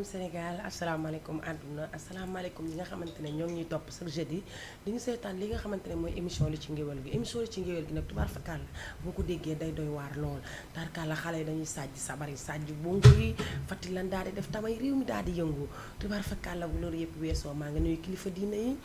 asalaamaaleykum Sénégal asalaamaaleykum àdduna asalaamaaleykum ñi nga xamante ne ñoo ngi ñuy topp chaque jeudi di ñu seetaan li nga xamante ne mooy émission li ci ngéwél gi émission li ci ngéwél gi nag tubaar fakàll boo ko déggee day doy waar lool tarkalla xale yi dañuy sàjj sabar yi sàjj bongo yi fatti lan daal di def tamay réew mi daal di yëngu tubaar fakàll bu loolu yëpp weesoo maa ngi nuyu kilifa diine yi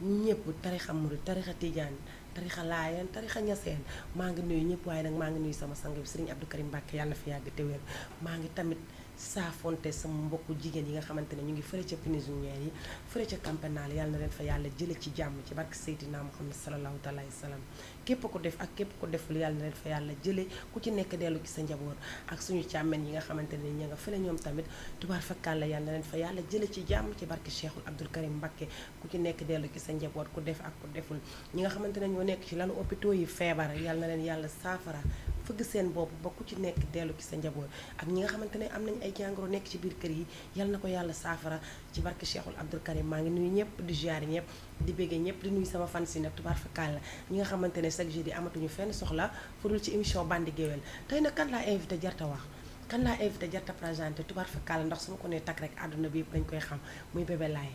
ñëpp tarixa murid tarixa tijaan tarixa laayeen tarixa ñaseen maa ngi nuyu ñëpp waaye nag maa ngi nuyu sama sang bi Serigne Abdou Karim Mbacke yàlla na fi yàgg te wér maa ngi tamit saafonte sama mbokku jigéen yi nga xamante ne ñu ngi fële ca prisonnières yi fële ca campenal yàlla na leen fa yàlla jële ci jàmm ci barke Seydina Muhammad sallallahu taala wa sallam képp ko def ak képp ko deful yàlla na leen fa yàlla jële ku ci nekk dellu ci sa njaboot ak suñu càmmen yi nga xamante ne ña nga fële ñoom tamit tubaar fakkaal la yàlla na leen fa yàlla jële ci jàmm ci barke Cheikhul Abdoul Karim Mbacké ku ci nekk dellu ci sa njaboot ku def ak ku deful ñi nga xamante ne ñoo nekk ci lalu hôpitaux yi feebar yàlla na leen yàlla saafara fëgg seen bopp ba ku ci nekk dellu ci sa njaboot ak ñi nga xamante ne am nañ ay jàngoro nekk ci biir kër yi yal na ko yàlla saafara ci barke Cheikhul Abdoul Karim maa ngi nuyu ñëpp di ziar ñëpp di béggee ñëpp di nuyu sama fan si nag tubaar fakkaal la ñi nga xamante ne chaque jeudi amatuñu fenn soxla fudul ci émission bandi géwél tey nag kan laa invité jarta wax kan laa invité jarta présenté tubaar fakkaal la ndax su ma ko nee takk rek àdduna bi yëpp dañ koy xam muy Bébé Laye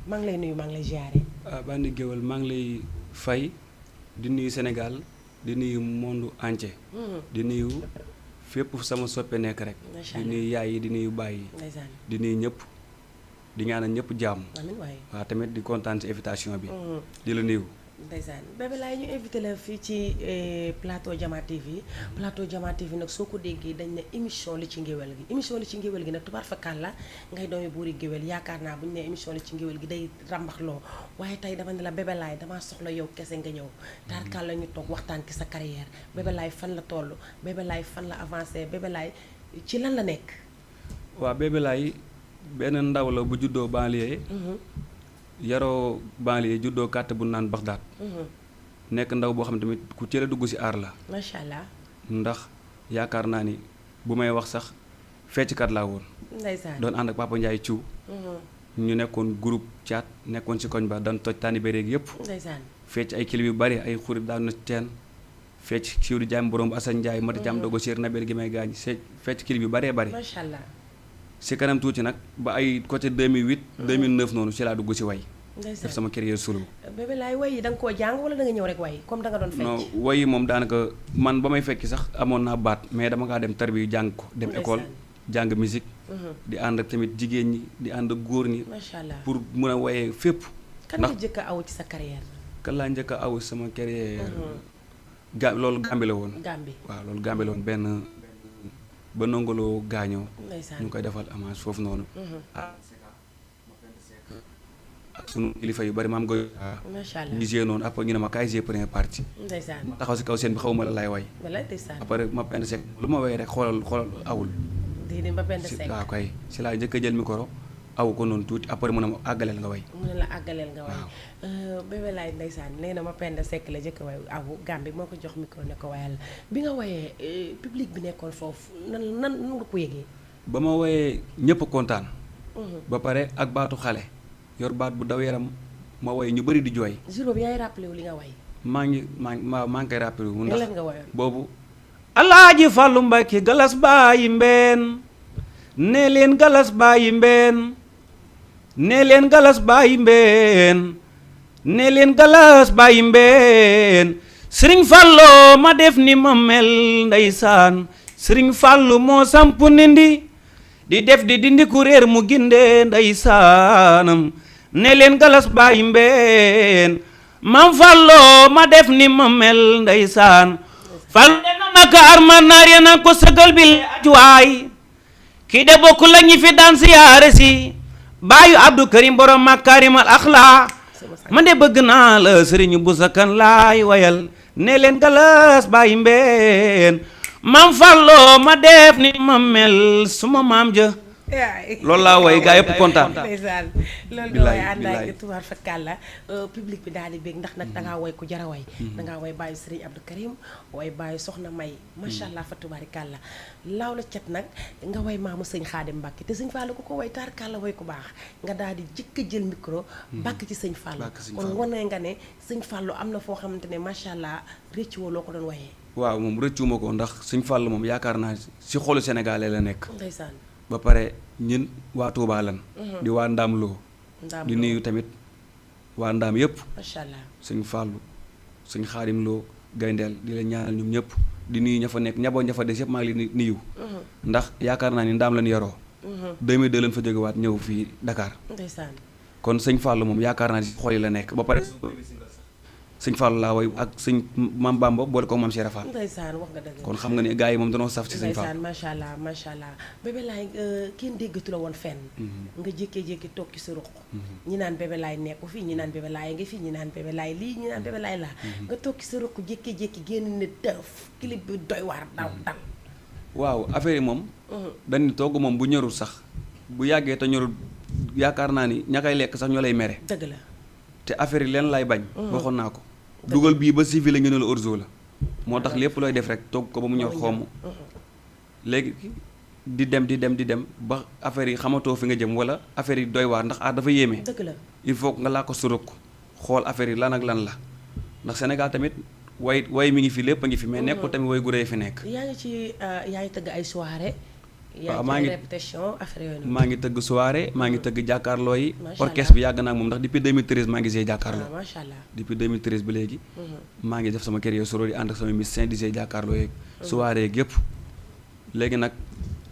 maa ngi lay nuyu maa ngi lay ziaré bandi géwél maa ngi lay fay di nuyu Sénégal di nuyu monde entier di nuyu fépp sama soppe nekk rek di nuyu yaay yi di nuyu baay yi di nuyu ñëpp di ñaanal ñëpp jàmm amiin waay waaw tamit di kontaan ci invitation bi di la nuyu ndeysaan Bébé Laye ñu invité la fii ci plateau Jama TV plateau Jama TV nag soo ko déggee dañ ne émission li ci ngéwél gi émission li ci ngéwél gi nag tubaar fakkaal la ngay doomi buuri géwél yaakaar naa bu ñu ne émission li ci ngéwél gi day rambaxloo waaye tey dama ne la Bébé Laye damaa soxla yow kese nga ñëw tarkal la ñu toog waxtaan ki sa carrière Bébé Laye fan la toll Bébé Laye fan la avancé Bébé Laye ci lan la nekk waaw Bébé Laye benn ndaw la bu juddoo banlieue yaroo banlieue juddoo kàtt bu naan Baxdaad nekk ndaw boo xam ne tamit ku teel a dugg ci aar la macha allah ndax yaakaar naa ni bu may wax sax fecckat laa woon ndeysaan doon ànd ak Papa Ndiaye Thiou ñu nekkoon groupe caat nekkoon ci koñ ba daan toj tànni béréeg yëpp ndeysaan fecc ay kilib yu bari ay xurit daanu na teen fecc kiiw di jaam borom Assane Ndiaye mati jaam dogo séer nabel gi may gaañ fecc kilib yu baree bari macha allah si kanam tuuti nag ba ay côté 2008 2009 noonu ci laa dugg ci way def sama carrière solo Bébé Laye way yi da nga koo jàng wala da nga ñëw rek way comme da nga doon fecc non way yi moom daanaka man ba may fekki sax amoon naa baat mais dama kaa dem tarbi jàng ko dem école jàng musique di ànd ak tamit jigéen ñi di ànd ak góor ñi macha allah pour mën a wayee fépp kan nga njëkk a aw ci sa carrière kan laa njëkk a aw sama carrière loolu Gambie la woon Gambie waaw loolu Gambie la woon benn ba nongoloo gaañoo ndeysaan ñu koy defal hommage foofu noonu ak sunu kilifa yu bari maam goy macha allah ñu gée noonu après ñu ne ma kaay gée première partie ndeysaan ma taxaw si kaw seen bi xaw ma la laay way wala ndeysaan après ma pend sec lu ma way rek xoolal awul di ba benn sec waaw kay si laa njëkk a jël micro aw ko noonu tuuti après mu ne ma àggaleel nga way mu ne la àggaleel nga way Bébé Laye ndeysaan nee na ma pend sec la jëkk way awu Gambie moo ko jox micro ne ko wayal bi nga wayee public bi nekkoon foofu nan nga ko yëgee ba ma wayee ñëpp kontaan ba pare ak baatu xale yor baat bu daw yaram ma way ñu bëri di jooy jour boobu yaay rappelé wu li nga way maa ngi koy rappelé wu ndax nga wayoon boobu Alaaji Fàllu Mbàkke galas bàyyi mbeen nee leen galas bàyyi mbeen nee leen galas bàyyi mbeen nee leen galas bàyyi mbeen Sëriñ Fàllu ma def ni ma mel ndeysaan Sëriñ Fàllu moo samp nindi di def di dindi ku réer mu ginde ndeysaanam ne leen galas bàyyi mbeen mam Fàllu ma def ni ma mel ndeysaan Fàllu de na Dakar ma naar ya na ko sëgal bi ajuwaay kii de bokk la ñi fi daan siyaare si baayu Abdou Karim borom makaarimal axlaa man de bëgg naa la sëriñ bu sakan laay wayal ne leen galas bàyyi mbeen mam Fàllu ma def ni ma mel suma maam ja loolu laa way gaa yëpp kontaan ndeysaan loolu nga way ànd ak tubaar fakkaal la public bi daal di bég ndax nag dangaa way ku jara way dangaa way bàyyi Serigne Abdou Karim way bàyyi Soxna May macha allah fa tubaarikàlla laaw la cet nag nga way maamu sëñ Xaadim Mbàkke te sëñ Fallou ko way taarkàlla way ku baax nga daal di jëkk a jël micro bàkk ci sëñ Fallou kon wane nga ne sëñ Fallou am na foo xamante ne macha allah réccu woo loo ko doon wayee waaw moom rëccuma ko ndax sëñ Fallou moom yaakaar naa si xolu sénégalais la nekk ndeysaan ba pare ñun waa Touba lan di waa Ndaam Lo di nuyu tamit waa Ndaam yëpp macha allah suñ Fàllu suñ Xaadim Lo Gayndeel di leen ñaanal ñoom ñëpp di nuyu ña fa nekk ñaboo ña fa des yëpp maa ngi leen di nuyu ndax yaakaar naa ni Ndaam lan yaroo 2002 lañ fa jógewaat ñëw fii Dakar ndeysaan kon sëñ Fallou moom yaakaar naa ni xol yi la nekk ba pare sëñ Fallou laa woy ak sëñ Mam Bamba boole ko Mam Cheikh Fall ndeysaan wax nga dëgg kon xam nga ne gars yi moom danoo saf ci sëñ Fallou ndeysaan macha allah Bébé Laye kenn déggatu la woon fenn nga jékkee-jékki toog ci sa ruq ñi naan Bébé Laye nekku fii ñi naan Bébé Laye nga fii ñi naan Bébé Laye lii ñi naan Bébé Laye laa nga toog ci sa ruq jékkee-jékki génn ne tëf clip bi doy waar daw dal waaw affaire yi moom dañu togg moom bu ñorul sax bu yàggee te ñorul yaakaar naa ni ña koy lekk sax ñoo lay mere dëgg la te affaire yi leen lay bañ waxoon naa ko dugal bii ba civil la ngeen la orzo la moo tax lépp looy def rek togg ko ba mu ñor xomm léegi di dem ba affaire yi xamatoo fi nga jëm wala affaire yi doy waar ndax aar dafa yéeme dëgg la il faut nga laa ko suruk xool affaire yi lan ak lan la ndax Sénégal tamit way mi ngi fi lépp a ngi fi mais nekkul tamit way gu rëy fi nekk yaa ngi ci yaa ngi tëgg ay soirée waaw maa ngi répétition affaire yooyu maa ngi tëgg soirée maa ngi tëgg jàkkaarloo yi Macha orchestre bi yàgg naa moom ndax depuis 2013 maa ngi gisee jàkkaarloo macha allah depuis 2013 ba léegi maa ngi def sama carrière solo di ànd ak sama musicien di gisee jàkkaarloo yeeg soirée yeeg yëpp léegi nag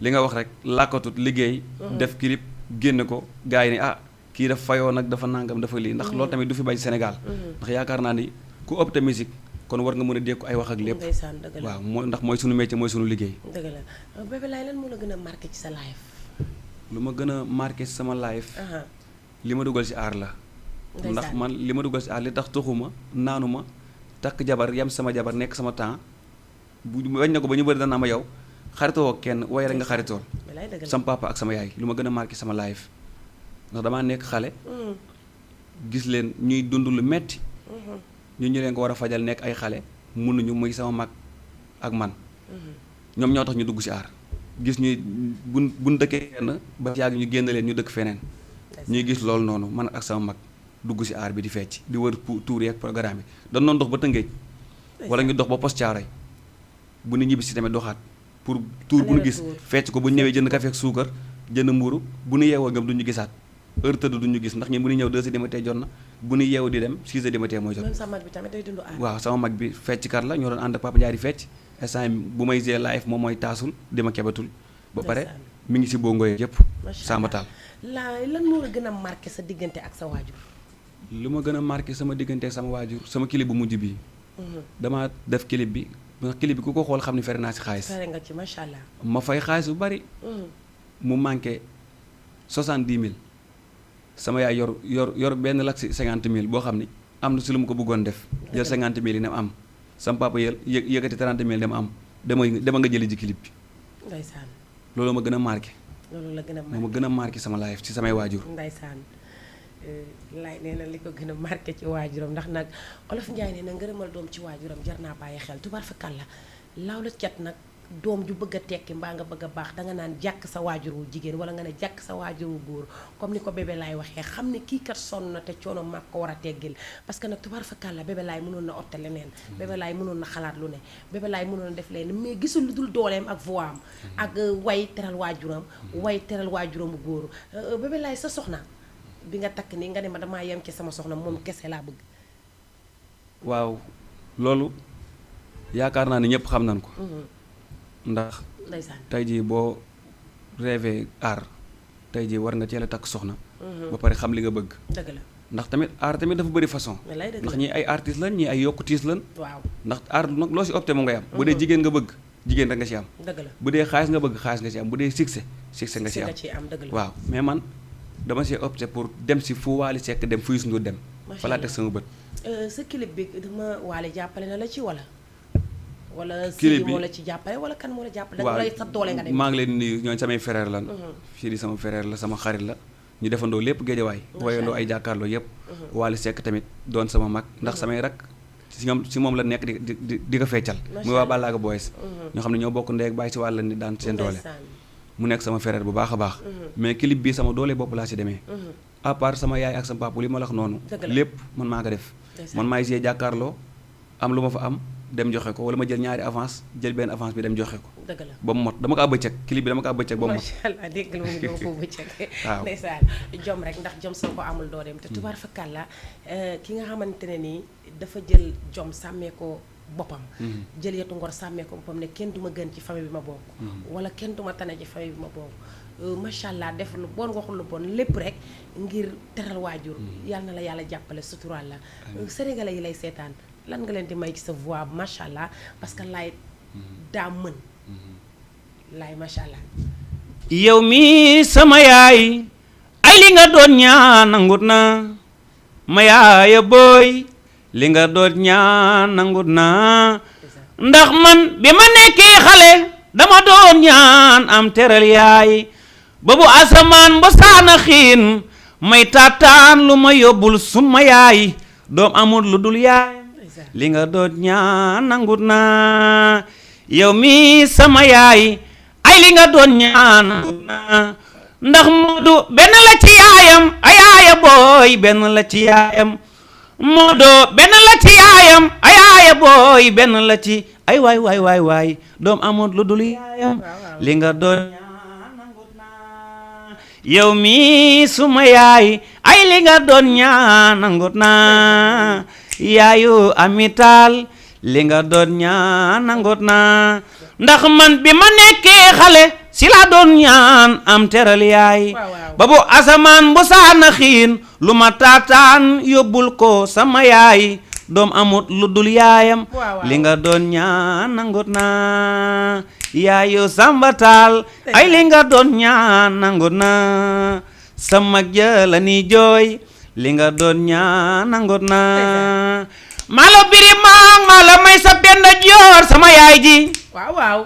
li nga wax rek làkkatut liggéey def clip génne ko gars yi ne ah kii dafa fayoo nag dafa nangam dafa lii ndax loolu tamit du fi bay Sénégal ndax yaakaar naa ni ku ëpp te musique kon war nga mën a dékku ay wax ak lépp ndeysaan dëgg la waaw mooy ndax mooy sunu métier mooy sunu liggéey dëgg la Bébé Laye lan moo la gën a marqué ci sa life lu ma gën a marqué ci sama life li ma dugal ci aar la ndax man li ma dugal ci aar li tax tuxuma naanuma takk jabar yam sama jabar nekk sama temps bu bañ na ko ba ñu bëri danaa ma yow xaritoo kenn waaye rek nga xaritool sama papa ak sama yaay lu ma gën a marqué sama life ndax damaa nekk xale gis leen ñuy dund lu metti ñu leen ko war a fajal nekk ay xale mënuñu muy sama mag ak man ñoom ñoo tax ñu dugg ci aar gis ñuy buñ dëkkee fenn ba yàgg ñu génn leen ñu dëkk feneen ñuy gis loolu noonu man ak sama mag dugg ci aar bi di fecc di wër tour yi ak programme bi dañ doon dox ba Tëngéej wala ñu dox ba Poste Thiaroye bu ñu ñibbi si tamit doxaat pour tour bu ñu gis fecc ko bu ñu ñëwee jënd café ak suukar jënd mburu bu ñu yeewoo ngam duñu gisaat heure tëdd duñu gis ndax ñun bu ñu ñëw 2 heures du matin jot na bu ñu yeewu di dem 6 heures du matin mooy jot. même sa mag bi tamit day dund aar. waaw sama mag bi fecckat la ñoo doon ànd ak Papa Ndiaye di fecc instant bu may gee live moom mooy taasul di ma kebatul ba pare mi ngi si bongo yëpp Samba Tall lan moo la gën a marqué sa diggante ak sa waajur. lu ma gën a marqué sama diggante ak sama waajur sama clip bu mujj bii dama def clip bi ndax clip bi ku ko xool xam ne fere naa si xaalis fere nga ci macha allah. ma fay xaalis bu bari mu manqué 70 000 sama yaay yor benn lak si 50 000 boo xam ni am na si lu mu ko bëggoon def jël 50 000 yi ne am sama papa yëkkati 30 000 dem am dama nga jëli ji clip bi ndeysaan loolu ma gën a marqué loolu la gën a marqué moo ma gën a marqué sama life ci samay waajur ndeysaan laay nee na li ko gën a marqué ci waajuram ndax nag olof Njaay nee na ngërëmal doom ci waajuram jar naa bàyyi xel tubaar fa kàlla laaw la cat nag doom ju bëgg a tekki mbaa nga bëgg a baax danga naan jàkk sa waajur wu jigéen wala nga ne jàkk sa waajur wu góor comme ni ko Bébé Laye waxee xam ne kii kat sonn na te coono mag ko war a teggil parce que nag tubaar fa kàlla Bébé Laye mënoon na opté leneen Bébé Laye mënoon na xalaat lu ne Bébé Laye mënoon na def leneen mais gisul lu dul dooleem ak voix am ak way teral waajuram bu góor Bébé Laye sa soxna bi nga takk nii nga ne ma damaa yem ci sama soxna moom kese laa bëgg waaw loolu yaakaar naa ne ñëpp xam nañ ko ndax tey jii boo rêvé aar tey jii war nga teel a takk soxna ba pare xam li nga bëgg dëgg la ndax tamit aar tamit dafa bëri façon ndax ñii ay artistes lañ ñii ay yokkutiis lañ waaw ndax aar nag loo si opté mu ngay am bu dee jigéen nga bëgg jigéen rek nga si am dëgg la bu dee xaalis nga bëgg xaalis nga si am bu dee succès nga si am dëgg la waaw mais man dama see opté pour dem si fu Wally Seck dem fu Youssou Ndour dem fa laa teg sama bët sa clip bi dama Wally jàppale na la ci wala Sidi moo la ci jàppale wala kan moo la jàppale wala sa doole nga dem maa ngi leen di nuyu ñooñu samay frère lan Sidi sama frère la sama xarit la ñu defandoo lépp géejawaay wayandoo ay jàkkaarloo yëpp Wally Seck tamit doon sama mag ndax samay rak si moom la nekk di ko feccal muy waa Ballaga Boys ñoo xam ne ñoo bokk ndey ak bàyyi si wàll ni daan seen doole mu nekk sama frère bu baax a baax mais clip bi sama doole bopp laa si demee à part sama yaay ak sama papa li ma la wax noonu lépp man maa ko def man maay see jàkkaarloo am lu ma fa am dem joxe ko wala ma jël ñaari avance jël benn avance bi dem joxe ko. dëgg la ba mu mot dama kaa bëccëg clip bi dama kaa bëccëg ba mu mot. macha allah dégg nga mu ngi ko bëccëg. waaw ndeysaan jom rek ndax jom soo ko amul doo dem te tubaar fakkaat la ki nga xamante ne nii dafa jël jom sàmmee ko boppam. jël yetu ngor sàmmee ko boppam ne kenn du ma gën ci famille bi ma bokk. wala kenn du ma tane ci famille bi ma bokk. macha allah def lu bon waxul lu bon lépp rek ngir teral waajur. yal na la yàlla jàppale suturaal la. sénégalais yi lay seetaan lan nga leen di may ci sa voix macha allah parce que laay daa mën. laay macha allah. yow mi sama yaay ay li nga doon ñaan nangut na ma yaaya booy li nga doon ñaan nangut na ndax man bi ma nekkee xale dama doon ñaan am teral yaay boobu asamaan ba saana xiin may taataan lu ma yóbbul suma yaay doom amul lu dul yaay li nga doon ñaan nangut na yow mi sama yaay ay li nga doon ñaan nangut na ndax Moodu benn la ci yaayam ayaaya booy benn la ci yaayam Moodu benn la ci yaayam ayaaya booy benn la ci ay waay doom amul lu dul yaayam li nga doon ñaan nangut na yow mi suma yaay ay li nga doon ñaan nangut na yaayu amital li nga doon ñaan nangut na ndax man bi ma nekkee xale si la doon ñaan am teral yaay ba bu asamaan bu saana xiin lu ma taataan yóbbul ko sama yaay doom amut lu dul yaayam li nga doon ñaan nangut na yaayu sambatal ay li nga doon ñaan nangut na sama jëla ni jooy li nga doon ñaan nangut na malo biri maang malo may sa penda joor sama yaay ji waaw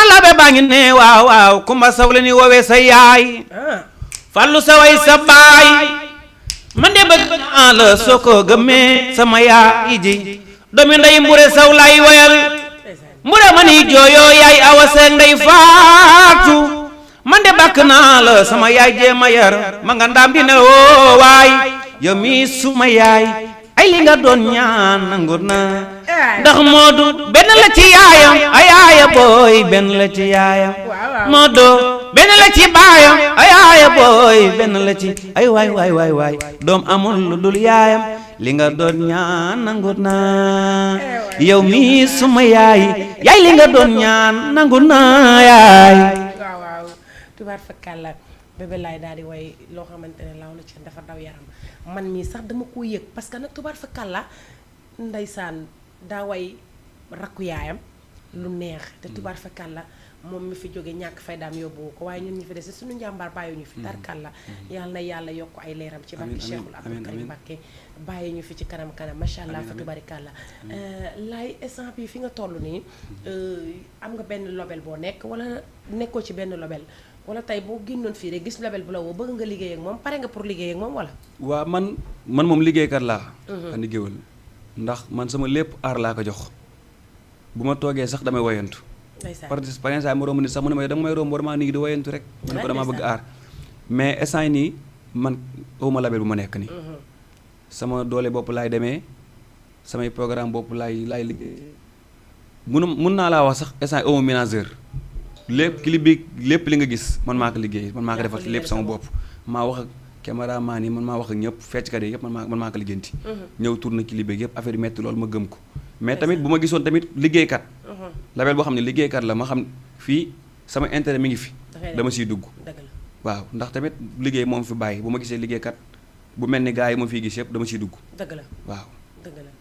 labe baa ngi ne waaw kumba saw la ni woowee sa yaay fallu sa way sa baay man de bëgg naa la soo ko gëmee sama yaay ji doomi ndey mbure saw lay woyal mbure ma ni jooyoo yaay awa seeg ndey faatu man de bàkk naa la sama yaay jee ma yar ma nga ndaam di ne woo waay yow mi suma yaay ay li nga doon ñaan nangut na ndax Moodu benn la ci yaayam ayaaya booy benn la ci yaayam Moodu benn la ci baayam ayaaya booy benn la ci ay waay doom amul lu dul yaayam li nga doon ñaan nangut na yow mi suma yaay yaay li nga doon ñaan nangut na yaay waaw tubaar fakkàlla bébé laay daal di way loo xamante ne law na ci dafa daw yaram man mii sax dama ko yëg parce que nag tubaar fakkàlla ndeysaan daa way rakku yaayam lu neex te tubaar fakkàlla moom mi fi jóge ñàkk faydaam yóbbu ko waaye ñun ñi fi des suñu njàmbaar bàyyi ñu fi tarkàlla yàlla na yàlla yokk ay leeram ci barke Cheikhul Abdou Karim Mbacké bàyyi ñu fi ci kanam macha allah fa tubarikàlla laay instant bi fi nga toll nii am nga benn label boo nekk wala nekkoo ci benn label wala tey boo génnoon fii rek gis label bu la woo bëgg nga liggéey ak moom pare nga pour liggéey ak moom wala waa man moom liggéeykat laa andi géwël ndax man sama lépp aar laa ko jox bu ma toogee sax damay woyantu par exemple ma romb nit sax mu ne ma danga may romb war maa nii di woyantu rek ma ne ko damaa bëgg aar mais instant yi nii man awuma label bu ma nekk nii sama doole bopp laay demee samay programme bopp laay liggéey mun naa laa wax sax instant yi awuma ménageur lépp clip bi lépp li nga gis man maa ko liggéey man maa ko defal lépp sama bopp maa wax ak caméraman yi man maa wax ak ñëpp fecckat yi yëpp man maa ko liggéeyanti ñëw tourné clip bi yëpp affaire yi metti loolu ma gëm ko mais tamit bu ma gisoon tamit liggéeykat label boo xam ne liggéeykat la ma xam fii sama intérêt mi ngi fi dama siy dugg waaw ndax tamit liggéey moom fi bàyyi bu ma gisee liggéeykat bu mel ni gars yi ma fiy gis yëpp dama siy dugg dëgg la waaw dëgg la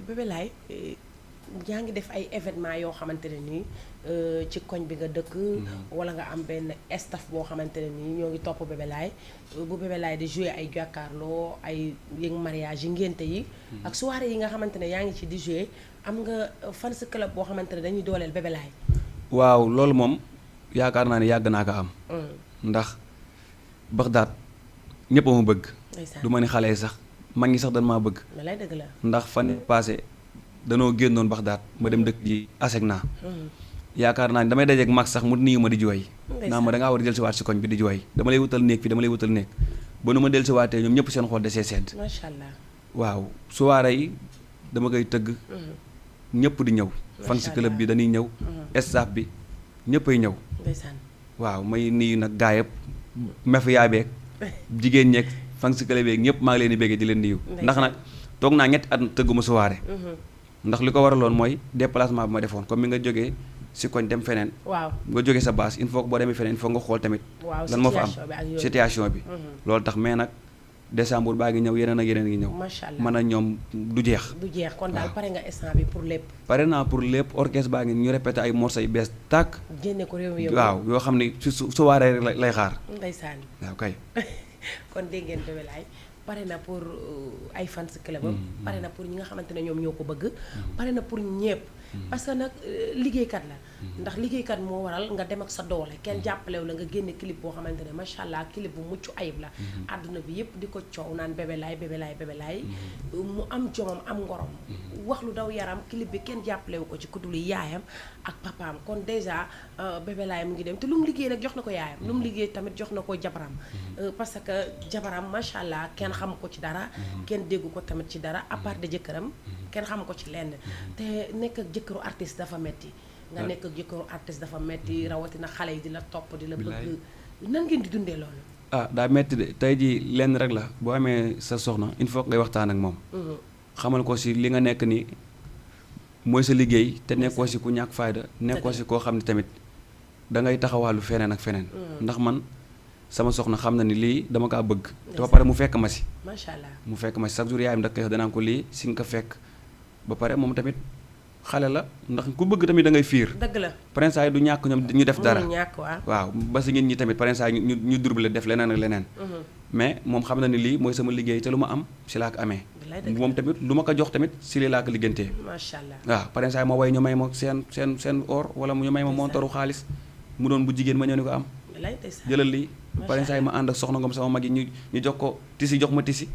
Bébé Laye yaa ngi def ay événement yoo xamante ne nii ci koñ bi nga dëkk wala nga am benn staff boo xamante ne nii ñoo ngi topp Bébé Laye bu Bébé Laye di jouer ay jàkkaarloo ay yëg mariage yi ngénte yi ak soirée yi nga xamante ne yaa ngi ci di jouer am nga fans club boo xamante ne dañuy dooleel Bébé Laye waaw loolu moom yaakaar naa ne yàgg naa ko am ndax Baxdaad ñëpp a ma bëgg du ma ni xale yi sax mag ñi sax dañ maa bëgg lay dëgg la ndax fan passé danoo génnoon Baxdaad ma dem dëkk ji aseg naa yaakaar naa ni damay dajeek mag sax mu nuyu ma di jooy naa ma dangaa war a jël si waat si koñ bi di jooy dama lay wutal néeg fi dama lay wutal néeg ba nu ma del si waatee ñoom ñëpp seen xol desee sedd macha allah waaw soirée yi dama koy tëgg ñëpp di ñëw fan si club bi dañuy ñëw staff bi ñëppay ñëw ndeysaan waaw may nuyu nag gaa yëpp mafia beeg jigéen ñeeg fan si club beeg ñëpp maa ngi leen di béggee di leen nuyu ndax nag toog naa ñetti at tëgguma soirée ndax li ko waraloon mooy déplacement bi ma defoon comme mi nga jógee si koñ dem feneen waaw nga jógee sa base il faut que boo demee feneen il faut nga xool tamit lan moo fa am situation bi loolu tax mais nag décembre baa ngi ñëw yeneen ak yeneen ngi ñëw macha allah man ak ñoom du jeex kon daal pare nga instant bi pour lépp pare naa pour lépp orchestre baa ngi ñu répété ay morceaux yu bees tàkk génne ko réew mi yow waaw yoo xam ne su waaree rek lay xaar ndeysaan waaw kay kon dégg ngeen Bébé Laye pare na pour ay fans club am pare na pour ñi nga xamante ne ñoom ñoo ko bëgg pare na pour ñépp parce que nag liggéeykat la ndax liggéeykat moo waral nga dem ak sa doole kenn jàppalew la nga génne clip boo xamante ne macha allah clip bu mucc ayib la àdduna bi yépp di ko coow naan Bébé Laye Bébé Laye Bébé Laye mu am jomam am ngorom wax lu daw yaram clip bi kenn jàppalewu ko ci kudul yaayam ak papaam kon déjà Bébé Laye mu ngi dem te lu mu liggéey nag jox na ko yaayam lu mu liggéey tamit jox na ko jabaram parce que jabaram macha allah kenn xam ko ci dara kenn déggu ko tamit ci dara à part de jëkkëram kenn xam ko ci lenn te nekk ak jëkkëru artiste dafa metti nga nekk ak jëkkëru artiste dafa metti rawatina xale yi di la topp di la bëgg nan ngeen di dundee loolu daa metti de tey jii lenn rek la boo amee sa soxna il faut ngay waxtaan ak moom xamal ko si li nga nekk ni mooy sa liggéey te nekkoo si ku ñàkk fayda nekkoo si koo xam ne tamit da ngay taxawaalu feneen ak feneen ndax man sama soxna xam na ni lii dama kaa bëgg te ba pare mu fekk ma si macha allah mu fekk ma si chaque jour yaayam da koy wax danaa ko lii si nga ko fekk ba pare moom tamit xale la ndax ku bëgg tamit da ngay fiir dëgg la prince yi du ñàkk ñoom ñu def dara waaw ba si ngeen ñi tamit prince yi ñu double def leneen ak leneen mais moom xam na ni lii mooy sama liggéey te lu ma am si laa ko amee moom tamit lu ma ko jox tamit si lii laa ko liggéeyantee macha allah waaw prince yi ma way ñu may ma seen or wala ñu may ma montaru xaalis mu doon bu jigéen ma ñëw ni ko am jëlal lii pare saa yi ma ànd ak soxna Ngom sama mag yi ñu jox ko tisi jox ma tisi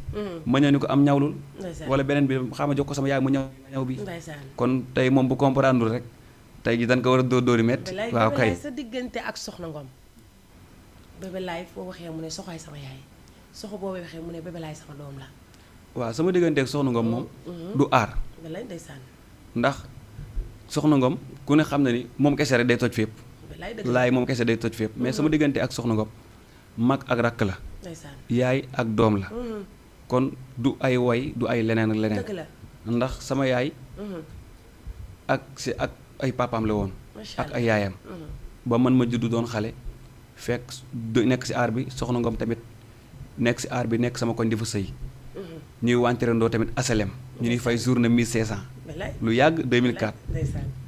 ma ñëw ni ko am ñawlul wala beneen bi xaama jox ko sama yaay mu ñaw bi kon tey moom bu comprendre rek tey ji dañ ko war a dóori metti waaw kay sa diggante ak soxna Ngom Bébé Laye foo waxee mu ne soxaay sama yaay soxo boo waxee mu ne Bébé Laye sama doom la waaw sama diggante ak soxna Ngom moom du aar ndax soxna Ngom ku ne xam na ni moom kese rek day toj fépp laay moom kese day toj fépp mais sama diggante ak soxna Ngom mag ak rakk la yaay ak doom la kon du ay woy du ay leneen ak leneen ndax sama yaay ak ay papaam la woon ak ay yaayam ba man ma juddu doon xale fekk nekk si aar bi soxna Ngom tamit nekk si aar bi nekk sama koñ di fa sëy ñuy wantirandoo tamit asalem ñu ñuy fay journée 1500 lu yàgg 2004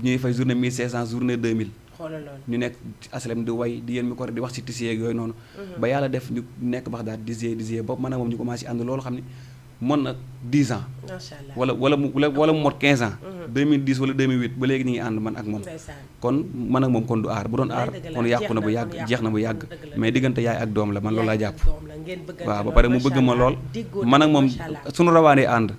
ñu ñuy fay journée 1500 journée 2000 ñu nekk asalem di way di yéen mi ko di wax ci tissu yeeg yooyu noonu ba yàlla def ñu nekk bax daal di gisee bopp man ak moom ñu commencé ànd loolu xam ne mën na 10 ans wala mu mot 15 ans 2010 wala 2008 ba léegi ñu ngi ànd man ak moom kon man ak moom kon du aar bu doon aar kon yàqu na bu yàgg jeex na bu yàgg mais diggante yaay ak doom la man loolu laa jàpp waaw ba pare mu bëgg ma lool man ak moom suñu rawaanee ànd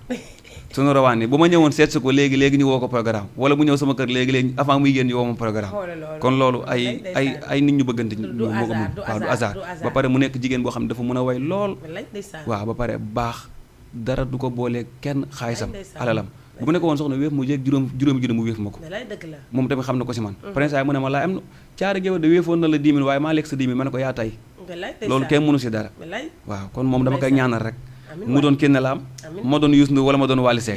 suñu rawaan bu ma ñëwoon seet si ko léegi ñu woo ko programme wala mu ñëw sama kër léegi avant muy génn ñu woo ma programme kon loolu ay nit ñu bëggante moo ko mun waaw du hasard ba pare mu nekk jigéen boo xam ne dafa mën a way lool waaw ba pare baax dara du ko boolee kenn xaalisam alalam bu mu nekk woon soxna wéef mu jéeg juróomi junni mu wéef ma ko moom tamit xam na ko si man prince ay mu ne ma laay am na caari géwél de wéefoon na la 10 000 waaye maa lekk sa 10 000 ma ne ko yaa tay loolu kenn mënu si dara waaw kon moom dama koy ñaanal rek mu doon kenn la am ma doon Youssou Ndour wala ma doon Wally Seck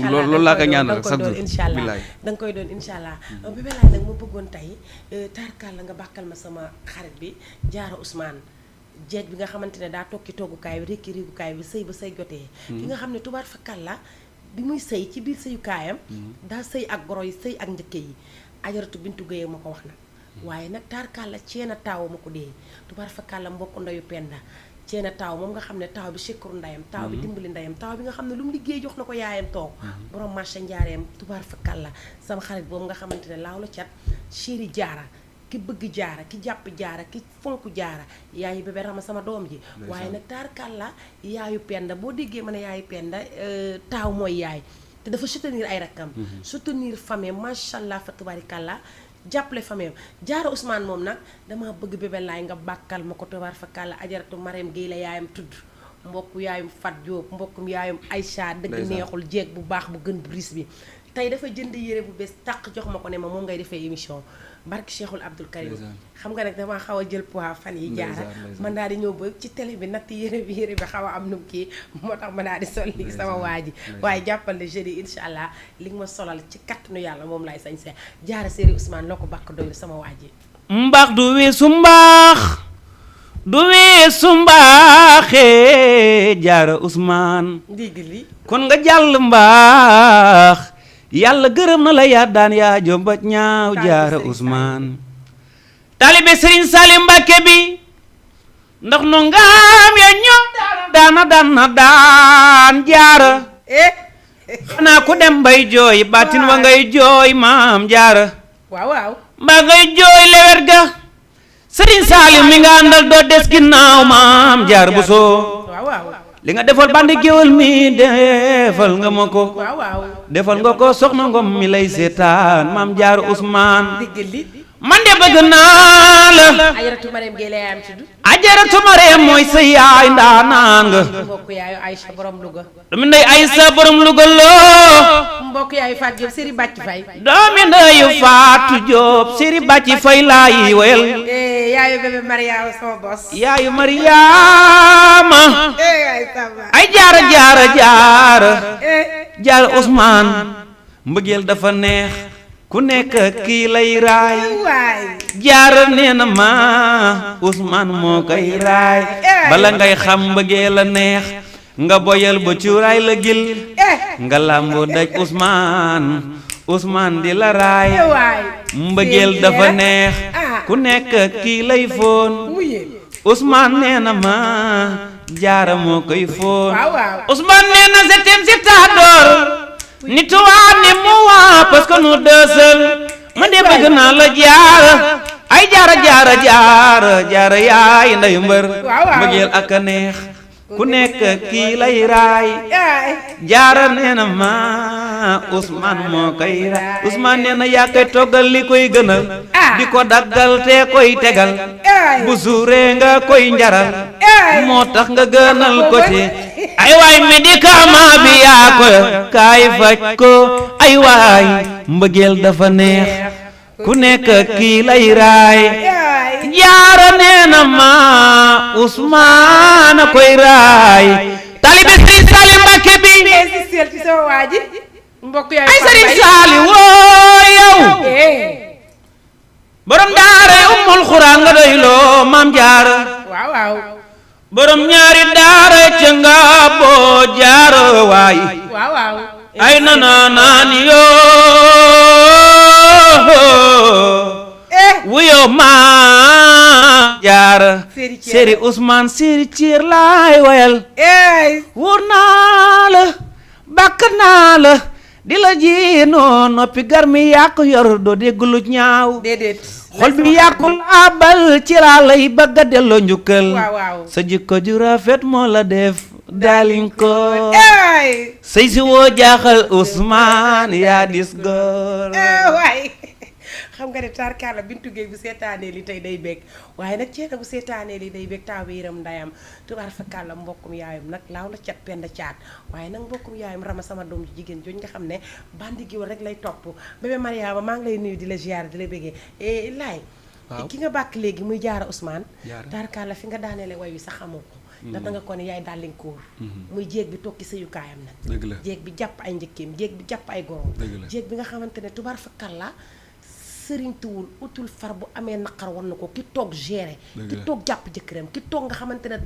loolu laa koy ñaanal rek chaque jour billaay da nga koy doon incha allah Bébé Laye nag ma bëggoon tey tarkal la nga bàkkal ma sama xarit bi Diarra Ousmane jeeg bi nga xamante ne daa tokki toggukaay bi rekki réegukaay bi sëy ba sëy jotee ki nga xam ne tubaar fakal la bi muy sëy ci biir sëyukaayam daa sëy ak goro yi sëy ak njëkke yi ajaratu bintu Guèye ma ko wax nag waaye nag tarkal la ceena taaw ma ko dee tubaar fakal la mbokk ndeyu penda ceena taaw moom nga xam ne taaw bi sikkur ndayam taaw bi dimbali ndayam taaw bi nga xam ne lu mu liggéey jox na ko yaayam toog borom marché njaareem tubaar fakal la sama xarit boobu nga xamante ne laaw la cat chéri Diarra ki bëgg Diarra ki jàpp Diarra ki fonk Diarra yaayu Bébé Rama sama doom ji waaye nag taarkal la yaayu penda boo déggee ma ne yaayu penda taaw mooy yaay te dafa soutenir ay rakkam soutenir famille macha allah fa tubaarikàlla jàppale famille Diarra Ousmane moom nag dama bëgg Bébé Laye nga bàkkal ma ko tubaar fa kàlla ajaratu Marème Guèye la yaayam tudd mbokk yaayum Fat Diop mbokkum yaayum Aïcha dëgg neexul jeeg bu baax bu gën bris bi tey dafa jënd yére bu bees tàq jox ma ko ne ma moom ngay defee émission barki Cheikhul Abdoul Karim xam nga nag dama xaw a jël poids fan yi jaara man daal di ñëw ba ci télé bi natt yére bi xaw a am num kii moo tax ma daal di sol lii sama waa ji waaye jàppal ne jeudi incha allah li nga ma solal ci kattanu yàlla moom laay sañ see jaara séeri Ousmane loo ko bàkk doylu sama waa ji mbaax du weesu mbaax du weesu mbaaxee jaara Ousmane ndigg li kon nga jàll mbaax yàlla gërëm na la yaa daan yaa jombat ñaaw jaara Ousmane taalibe Serigne Salim Mbàkke bi ndax no ngaam ya ñoom daan jaara xanaa ku dem bay jooy baatin wa ngay jooy maam jaara waaw mbaa ngay jooy lewet ga Serigne Salim mi nga àndal doo des ginnaaw maam jaar bu soo li nga defal bandi géwël mi defal nga ma ko defal nga ko soxna Ngom mi lay seetaan maam jaar Ousmane man de bëgg naa la Ajaratu Marème Gueye lay am ci du Ajaratu Marème mooy sa yaay ndaanaan nga mbokk yaayu Aïcha borom Louga doomi ndey Aïcha borom Louga loo mbokk yaayu Fatou Diop Seri Bàcc Fay doomi ndeyu Fatou Diop Seri Bàcc Fay laay wayal yaayu bébé Mariama sama boss yaayu Mariama ay jaara Ousmane mbëggeel dafa neex ku nekk kii lay raay jaara nee na ma Ousmane moo koy raay bala ngay xam mbëggeel la neex nga boyal ba cuuraay la gil nga làmboo daj Ousmane di la raay mbëggeel dafa neex ku nekk kii lay foon Ousmane nee na ma jaara moo koy foon Ousmane nee na septem si taadoor ni tuwaa ni mu waa parce que nous deux seuls ma de bëgg naa la jaara ay jaara yaay nday mbër mbëggeel ak a neex ku nekk kii lay raay jaara nee na ma Ousmane moo koy raay Ousmane nee na yaa koy toggal li koy gënal di ko daggal te koy tegal bu suuree nga koy njaral moo tax nga gënal ko ci ay waay médicament bi yaa ko kaay faj ko ay waay mbëggeel dafa neex ku nekk kii lay raay jaara nee na ma Ousmane koy raay taalibe Serigne Salim Mbàkke bi ay Serigne Salim woo yow borom daara Ummul Xuraan nga doy loo maam jaara borom ñaari daara ca nga boo jaara waay ay naan yoo wuyo maa jaara Seri Ousmane Seri ciir laay wayal wóor naa la bàkk naa la di la jiinoo noppi garmi yaa ko yor doo dégg lu ñaaw xol bi yàqul abal ci laa lay bëgg a delloo njukkal sa jikko ju rafet moo la def daalin ko say si woo jaaxal Ousmane yaa dis góor waay xam nga ne tarkaala Bintu Gueye bu seetaanee li tey day bég waaye nag ceena bu seetaanee li day bég taaw bi yëram ndayam tubaar fakàlla mbokkum yaayum nag laaw la cat penda caat waaye nag mbokkum yaayum Rama sama doom ji jigéen jooju nga xam ne bandi giwal rek lay topp bébé Mariama maa ngi lay nuyu di la ziar di la bégee laay ki nga bàkk léegi muy jaara Ousmane tarkaala fi nga daaneele way wi sax xamoo ko ndax danga ko ne yaay dàllinkóor muy jéeg bi tokki sëyukaayam nag jéeg bi jàpp ay njëkkeem jéeg bi jàpp ay gorom jéeg bi nga xamante ne tubaar fakàlla sëriñ tuwul utul far bu amee naqar war na ko ki toog gérer ki toog jàpp jëkkëram ki toog nga xamante ne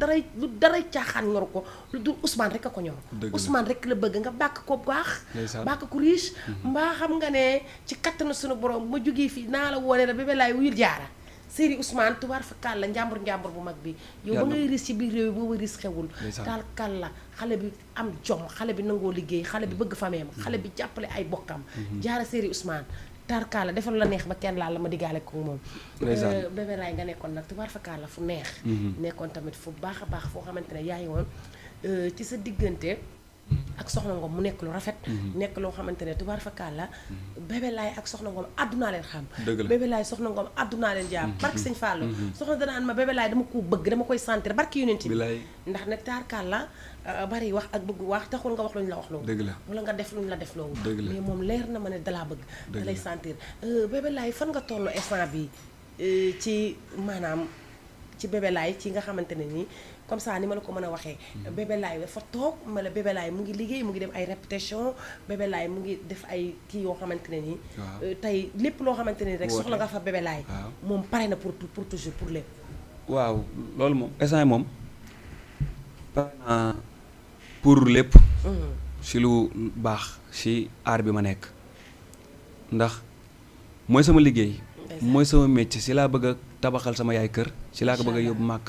daray caaxaan ñor ko lu dul Ousmane rek a ko ñor Ousmane rek la bëgg nga bàkk ko baax bàkk ko riche mbaa xam nga ne ci kattanu sunu borom ma jógee fii naa la woone la bébé laay wuyul jaara Seri Ousmane tubaar fa kàll la njàmbur bu mag bi yow ba ngay riis ci biir réew yi booba riis xewul taal kàll la xale bi am jom xale bi nangoo liggéey xale bi bëgg fameem xale bi jàppale ay bokkam jaara Seri Ousmane tarkaala defal la neex ba kenn laal la ma diggaale ko moom bébé laay nga nekkoon nag tubaar fakkaar la fu neex nekkoon tamit fu baax a baax foo xamante ne yaa ngi woon ci sa diggante ak Soxna Ngom mu nekk lu rafet. nekk loo xamante ne tubaar fakkaat la. Bébé Laye ak Soxna Ngom àddunaa leen xam. dëgg la Bébé Laye Soxna Ngom àddunaa leen jaar. barki sëñ Fallou. soxna danaan ma Bébé Laye dama ko bëgg dama koy sentir barki yonent bi. ndax nag taarkaal la bari wax ak bëgg wax taxul nga wax luñ la wax loolu. dëgg la wala nga def luñ la def loolu. dëgg la mais moom leer na ma ne dalaa bëgg. da lay sentir Bébé Laye fan nga tollu instant bi ci maanaam ci Bébé Laye ci nga xamante ne nii comme ça ni ma la ko mën a waxee. Bébé Laye dafa toog ma la Bébé Laye mu ngi liggéey mu ngi dem ay répétition Bébé Laye mu ngi def ay kii yoo xamante ne nii. tey lépp loo xamante ne rek soxla nga fa Bébé Laye. moom pare na pour toujours pour lépp. waaw loolu moom instant moom pare na pour lépp. si lu baax si aar bi ma nekk ndax mooy sama liggéey. mooy sama métier si laa bëgg a tabaxal sama yaay kër si laa ko bëgg a yóbbu màkk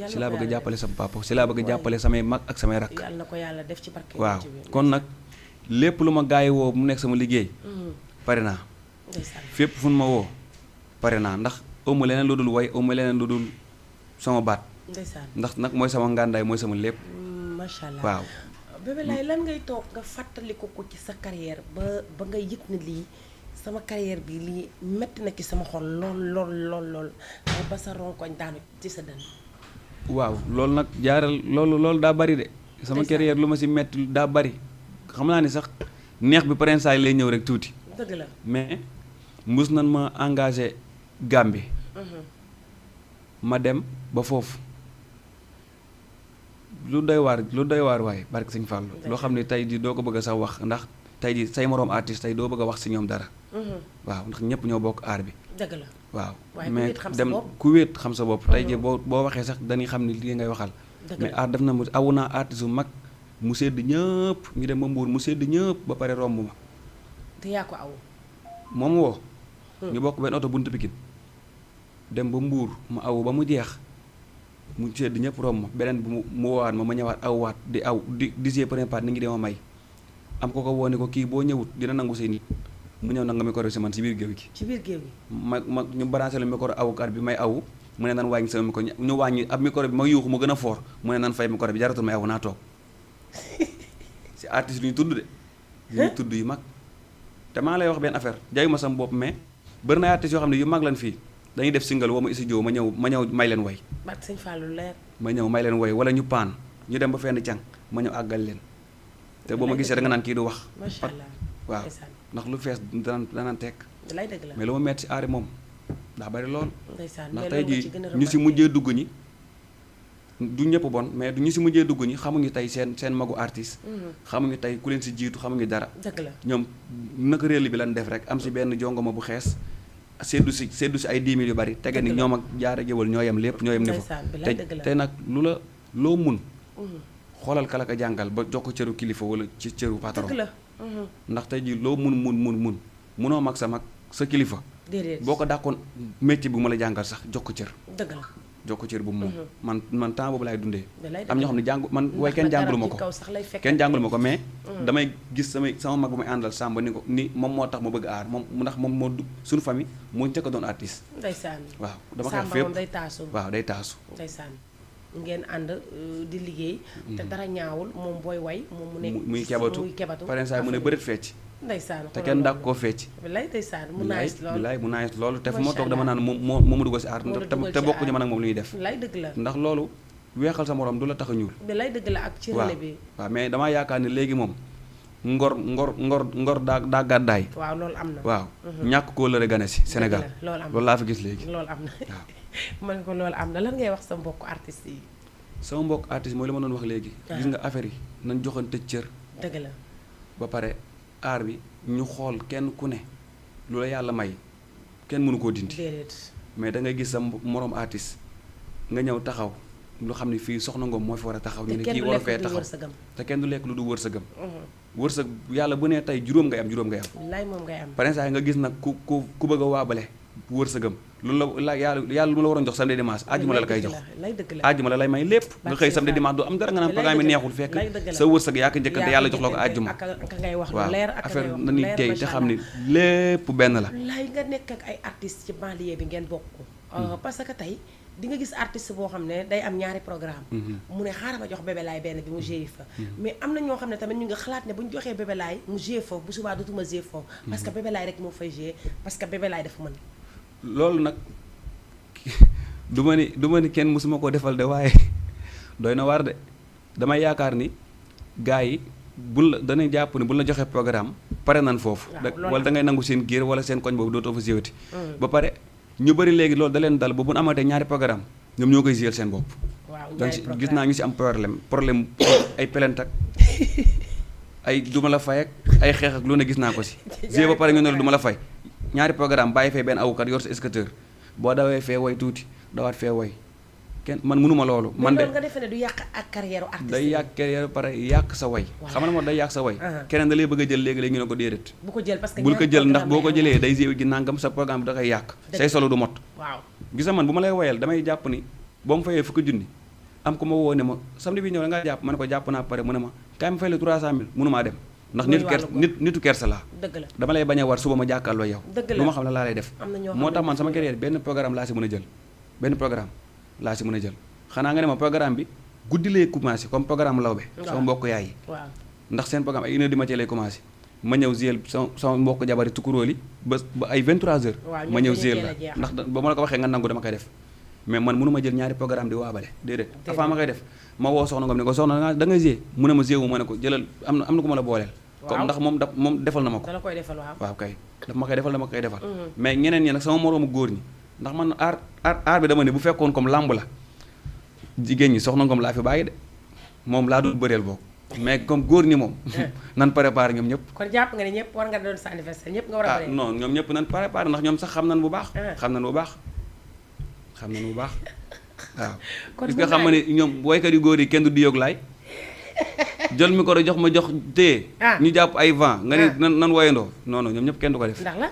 si laa bëgg a jàppale sama papa si laa bëgg a jàppale samay mag ak samay rakk. yàlla na ko yàlla def ci barke. waaw kon nag lépp lu ma gaay woo mu nekk sama liggéey. pare naa. fépp fu ma woo pare naa ndax awma leneen lu dul way awma leneen lu dul sama baat. ndax nag mooy sama ngàndaay mooy sama lépp. macha allah waaw. Bébé Laye lan ngay toog nga fàttaliku ko ci sa carrière ba nga yëg ne lii sama carrière bi lii metti na ci sama xol lool ba sa ronkoñ daanu ci sa dënn. waaw loolu nag jaaral loolu daa bari de. sama carrière lu ma si metti daa bari xam naa ni sax neex bi prince lay ñëw rek tuuti. dëgg la mais mus nan ma engagé Gambie. ma dem ba foofu. lu doy waar waaye barke Sëñ Fallu loo xam ne tey di doo ko bëgg a sax wax ndax tey di say moroom artiste tey doo bëgg a wax si ñoom dara. waaw ndax ñëpp ñoo bokk aar bi. dëgg la waaw mais dem ku wéet xam sa bopp tey ji boo waxee sax dañuy xam ni li ngay waxal. mais aar def na mu awu naa artiste bu mag mu sedd ñëpp ñu dem ba Mbuur mu sedd ñëpp ba pare romb ma. te yaa ko aw. moom woo. ñu bokk benn oto buntu Pikine dem ba Mbuur ma awu ba mu jeex. mu sedd ñëpp romb ma beneen bi mu woowaat ma ñëwaat awwaat di disier premier part ni ngi dema may am ko woo ne ko kii boo ñëwut dina nangu say nit mu ñëw nag nga micro si man si biir géew gi ci biir géew gi ma ñu branché le micro awukat bi may awu mu ne nan wàññi sama micro ñu wàññi ab micro bi ma yuuxu mu gën a fort mu ne nan fay micro bi jaratul may awu naa toog si artiste yu ñu tudd de yu ñu tudd yu mag te maa lay wax benn affaire jayu ma sama bopp mais bëri na artiste yoo xam ne yu mag lan fii dañuy def single woo ma isi joo ma ñëw may leen woy barke Sëñ Fallu leer ma ñëw may leen woy wala ñu paan ñu dem ba fenn càng ma ñëw àggal leen te boo ma gisee da nga naan kii du wax macha allah waaw ndax lu fees danaan tekk lay dëgg la mais lu ma metti si aari moom daa bari lool ndeysaan ndax tey jii ñu si mujjee dugg ñi du ñëpp bon mais ñu si mujjee dugg ñi xamuñu tey seen magu artiste xamuñu tey ku leen si jiitu xamuñu dara dëgg la ñoom naka réel bi lan def rek am si benn jongoma bu xees seddu si ay 10 000 yu bari tege ni ñoom ak jaara jëwal ñoo yem lépp ñoo yem niveau te nag loo mun xoolal kala ka jàngal ba jox ko cëru kilifa wala ci cëru patron ndax tey ji loo mun munoo mag sa mag sa kilifa boo ko dàqoon métier bi mu la jàngal sax jox ko cër dëgg la jox ko cër bu moom man temps boobu laay dundee am ñoo xam ne jàngu man way kenn jàngalu ma ko mais damay gis sama mag bu may àndal sàmba ni moom moo tax ma bëgg aar moom ndax moom moo suñu famille moo njëkk a doon artiste ndeysaan waaw dama koy fépp day taasu waaw day taasu ndeysaan ngeen ànd di liggéey te dara ñaawul moom booy way moom mu nekk muy kebatu paren saa mu ne bëreet fecc ndeysaan te kenn dàq koo fecc bilaay ndeysaan mu naaj loolu bilaay mu naaj loolu te fu ma toog dama naan moom dugg si aar te bokkuñu man ak moom lu ñuy def bilaay dëgg la ndax loolu weexal sa morom du la tax a ñuul bilaay dëgg la ak ci relais bi waaw mais damaa yaakaar ne léegi moom ngor daa gàddaay waaw loolu am na waaw ñàkk koo lëre gane si Sénégal loolu laa fi gis léegi loolu am na waaw man ko loolu am na lan ngay wax sa mbokk artistes yi sama mbokk artiste mooy li ma doon wax léegi gis nga affaire yi nañ joxante cër dëgg la ba pare aar bi ñu xool kenn ku ne lu la yàlla may kenn mënu koo dindi mais da ngay gis sa moroom artiste nga ñëw taxaw lu xam ne fii Soxna Ngom moo fi war a taxaw ñu ne kii war a fee taxaw te kenn du lekk lu du wërsëgam wërsëg yàlla bu ne tey juróom ngay am wallaay moom ngay am par exemple nga gis nag ku bëgg a waabale wërsëgam loolu la yàlla lu mu la waroon jox samedi dimanche àjjuma la koy jox àjjuma la lay may lépp nga xëy samedi dimanche doo am dara nga naan programme neexul fekk sa wërsëg yaa ko njëkkante yàlla jox la ko àjjuma waaw affaire nañuy tey te xam ne lépp benn la laay nga nekk ak ay artistes ci banlieue bi ngeen bokk parce que tey di nga gis artiste boo xam ne day am ñaari programme mu ne xaaral ma jox Bébé Laye benn bi mu joué fa mais am na ñoo xam ne tamit ñu nga xalaat ne bu ñu joxee Bébé Laye mu joué foofu bu subaa dootuma joué foofu parce que Bébé Laye rek moo fay joué parce que Bébé Laye dafa mën loolu nag du ma ni kenn mësuma ko defal de waaye doy na waar de damay yaakaar ni gars yi buñ la dañuy jàpp ne buñ la joxee programme pare nan foofu wala da ngay nangu seen giir wala seen koñ boobu dootoo fa séwati ba pare ñu bëri léegi loolu da leen dal ba bu ñu amatee ñaari programme ñoom ñoo koy gérer seen bopp donc gis naa ñu si am problème ay pelent ak ay duma la fay ak ay xeex ak lu ne gis naa ko si gérer ba pare ñu ne la duma la fay ñaari programme bàyyi fee benn awukat yor sa scooter boo dawee fee woy tuuti dawaat fee woy kenn man mënuma loolu man de nga defe ne du yàq ak carrière artiste day yàq carrière pare yàq sa way xam na moo day yàq sa way keneen da lay bëgg a jël léegi-léegi ñu ne ko déedéet bu ko jël parce que bul ko jël ndax boo ko jëlee day géew gi nangam sa programme bi da koy yàq say solo du mot waaw gis nga man bu ma lay woyal damay jàpp ni boo ma fayee fukki junni am ko ma woo ne ma samedi bi ñëw da ngaa jàpp ma ne ko jàpp naa pare mu ne ma kaay ma fay la 300 000 mënumaa dem ndax nitu kersa laa dëgg la dama lay bañ a war suba ma jàkkaarloo yow lu ma xam ne laa lay def moo tax man sama carrière benn programme laa si mën a jël benn programme laa si mën a jël xanaa nga ne ma programme bi guddi lay commencé comme programme lawbe sama mbokk yaay yi ndax seen programme ay 1h du matin lay commencé ma ñëw ziel sama mbokk jabari tukuróoli ba ay 23h ma ñëw ziel la ndax ba ma la ko waxee nga nangu dama koy def mais man mënu ma jël ñaari programme di waabale déedéet avant ma koy def ma woo soxna Ngom ne ko soxna da nga zier mu ne ma zier wu ma ne ko jëlal am na ko ma la booleel comme ndax moom defal na ma ko waaw kay daf ma koy defal dama koy defal mais ñeneen ñi nag sama moroomu góor ñi ndax man aar bi dama ne bu fekkoon comme làmb la jigéen ñi soxna Ngom laa fi bàyyi de moom laa dul bëreel boobu mais comme góor ñi moom nan préparé ñoom ñëpp kon jàpp nga ne ñëpp war nga doon sa anniversaire ñëpp nga war a bëreel non ñoom ñëpp nan préparé ndax ñoom sax xam nan bu baax xam nan bu baax waaw gis nga xam ne ñoom woykat yu góor yi kenn du di yoog laay jël micro jox ma jox téye ñu jàpp ay vent nga ne nan woyandoo non ñoom ñëpp kenn du ko def ndax la